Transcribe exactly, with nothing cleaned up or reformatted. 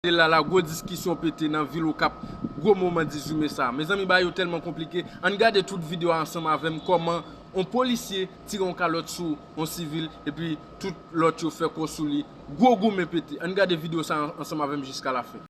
Lala, gwo diskisyon pete nan vil Okap, gwo moman dizuit me sa. Mezanmi, bagay yo tèlman konplike. Ann gade tout videyo a ansanm avè m, kòman yon polisye tire yon kalòt sou yon sivil, epi tout lòt yo fè kò sou li. Gwo goumen pete. Ann gade videyo sa ansanm avè m jiska lafen.